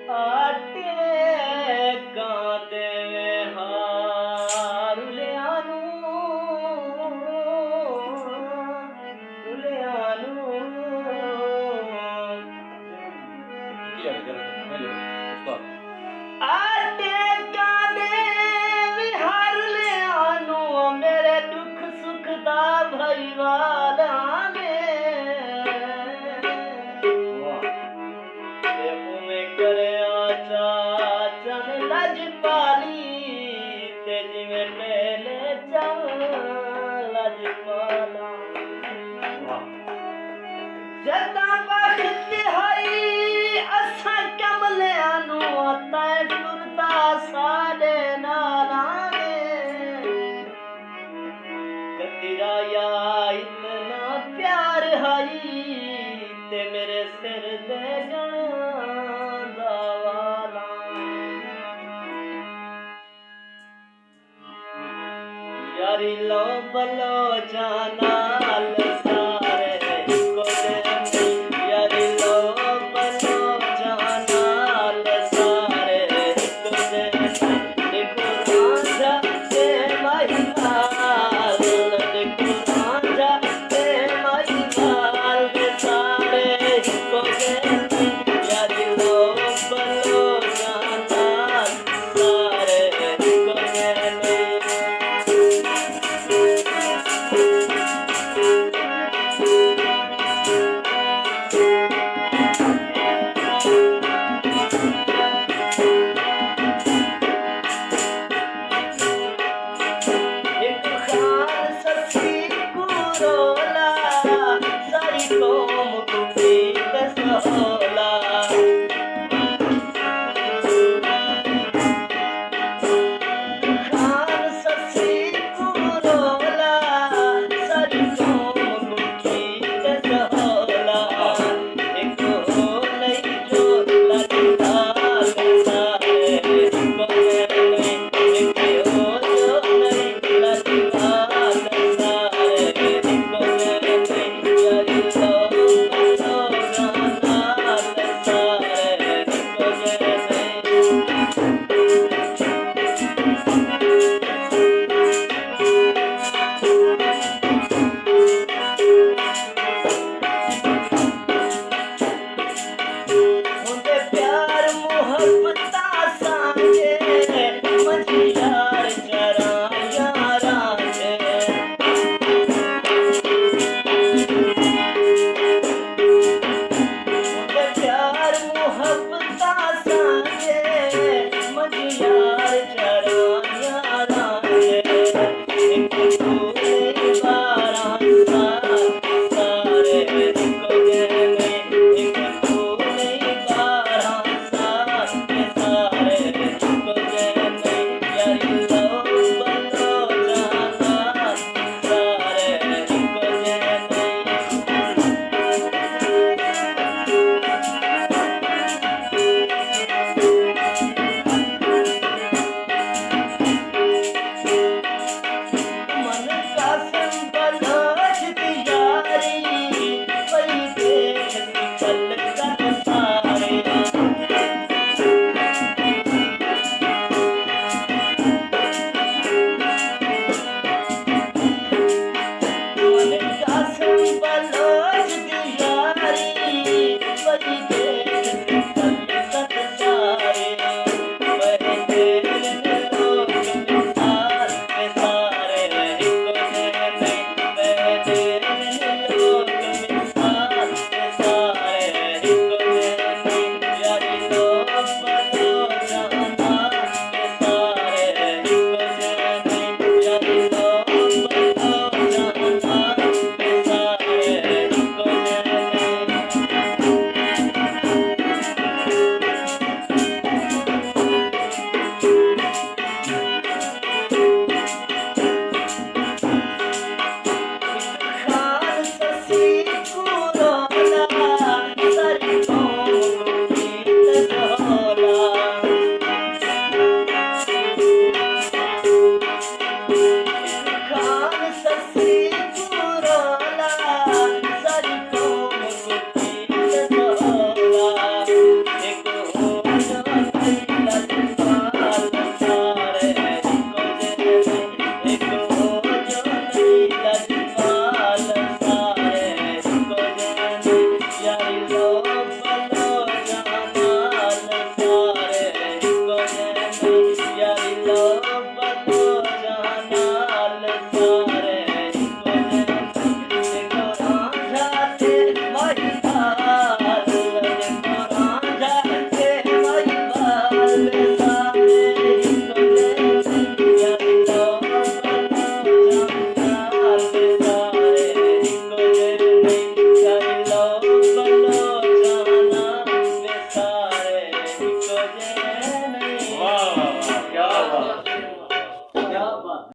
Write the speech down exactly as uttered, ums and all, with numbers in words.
آٹے کاندے ہاں رلیاں نوں، رلیاں نوں۔ آٹے کاندے وی ہر لیاں نوں، میرے ݙکھ سکھ دا بھائی والاں نے۔ واہ۔ تے اونویں کریا چاچن لجپالی، تے جیویں میلے چل لجپالاں۔ واہ۔ جݙاں بخت ہئی اساں کملیاں نوں، تیں ٹردا ساݙے نال آنے۔ کتیرا یا اتنا پیار ہئی، تے میرے سر دے گݨاں دا والاں۔ یاری لو بلوچاں نال